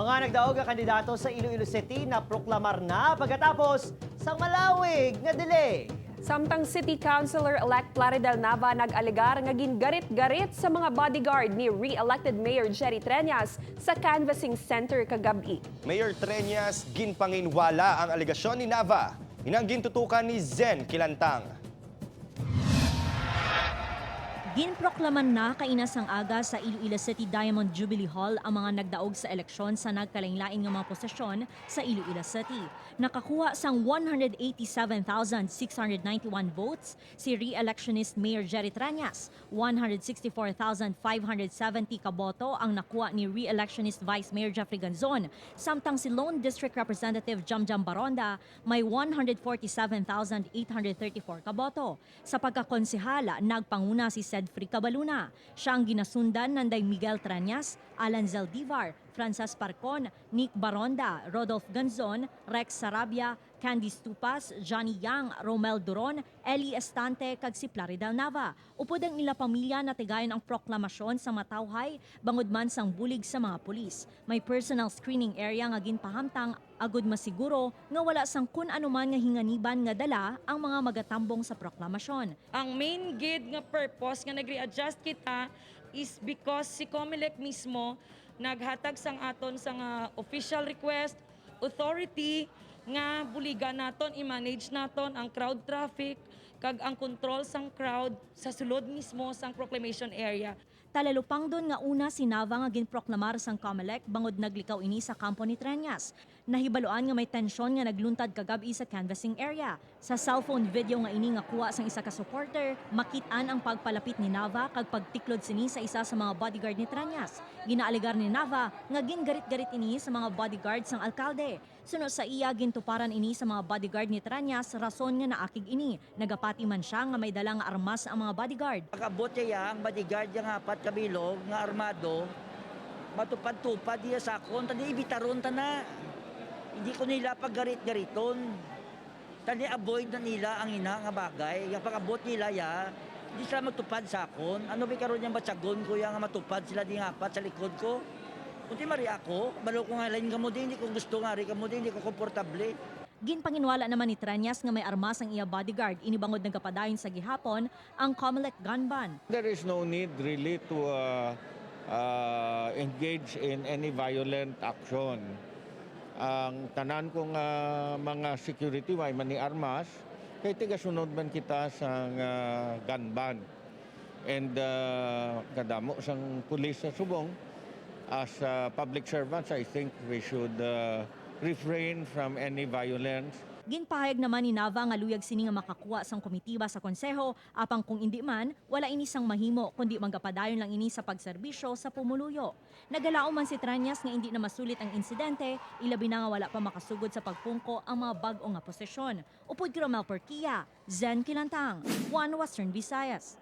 Mga nagdaog nga kandidato sa Iloilo City na proklamar na pagkatapos sa malawig nga delay. Samtang City Councilor-elect Plaridel Nava nag-alegar nga gingarit-garit sa mga bodyguard ni re-elected Mayor Jerry Treñas sa canvassing center kagabi. Mayor Treñas ginpanginwala ang alegasyon ni Nava. Inang gintutukan ni Zen Kilantang. Ginproklaman na kaina sang aga sa Iloilo City Diamond Jubilee Hall ang mga nagdaog sa eleksyon sa nagkalain-lain nga mga posisyon sa Iloilo City. Nakakuha sang 187,691 votes si re-electionist Mayor Jerry Treñas. 164,570 kaboto ang nakuha ni re-electionist Vice Mayor Jeffrey Ganzon. Samtang si Lone District Representative Jamjam Baronda may 147,834 kaboto. Sa pagkakonsehala, nagpanguna si Sedfrey Cabaluna. Siya ang ginasundan nanday Miguel Treñas, Alan Zaldivar, Frances Parcon, Nick Baronda, Rodolph Ganzon, Rex Sarabia, Candice Tupas, Johnny Yang, Romel Duron, Eli Estante, kag si Plaridel Nava. Upod ang ila pamilya natigayon ang proklamasyon sa matawhay bangod man sang bulig sa mga pulis. May personal screening area nga ginpahamtang agud masiguro nga wala sang kun anuman nga hinganiban nga dala ang mga magatambong sa proklamasyon. Ang main gid nga purpose nga nag-readjust kita is because si COMELEC mismo naghatag sang aton sang official request, authority nga buligan naton, i-manage naton ang crowd traffic kag ang control sang crowd sa sulod mismo sang proclamation area. Talalupang doon nga una si Nava nga ginproklamar sang COMELEC bangod naglikaw ini sa kampo ni Treñas. Nahibaluan nga may tensyon nga nagluntad kagabi sa canvassing area. Sa cellphone video nga ini nga kuha sang isa ka supporter, makit-an ang pagpalapit ni Nava kag pagtiklod sini sa isa sa mga bodyguard ni Treñas. Ginaaligar ni Nava nga gingarit-garit ini sa mga bodyguard sang alkalde. Suno sa iya, gintuparan ini sa mga bodyguard ni Treñas, rason nga naakig ini. Nagapati man siya nga may dala nga armas ang mga bodyguard. Pag-abot niya, ang bodyguard yung apat kabilog nga armado, matupad-tupad diya sa akon, tani ibitaron ta na. Hindi ko nila paggarit-gariton. Tani avoid na nila ang ina nga bagay. Yung pag-abot nila ya, hindi sila magtupad sa akon. Ano ba karon yung batsagon ko ya nga matupad sila di nga apat sa likod ko? Kunti mari ako, balo ko nga lain kamo din, hindi ko gusto nga rin kamo din, hindi ko komportable. Ginpanginwala naman ni Treñas nga may armas ang iya bodyguard, inibangod nagapadayon sa gihapon ang COMELEC gun ban. There is no need really to engage in any violent action. Ang tanan kong mga security way man ni armas, kay tigasunod man kita sa gun ban. And kadamo sang pulis sa subong, as public servants, I think we should refrain from any violence. Ginpahayag naman ni Nava nga luyag sini nga makakuha sang komitiba sa konseho, apang kung hindi man, wala ini sang mahimo kundi magapadayon lang ini sa pagserbisyo sa pumuluyo. Nagalaom man si Treñas nga hindi na masulit ang insidente, ilabi na nga wala pa makasugod sa pagpungko ang mga bag-o nga posisyon. Upod kay Romel Porquia, Zen Kilantang, One Western Visayas.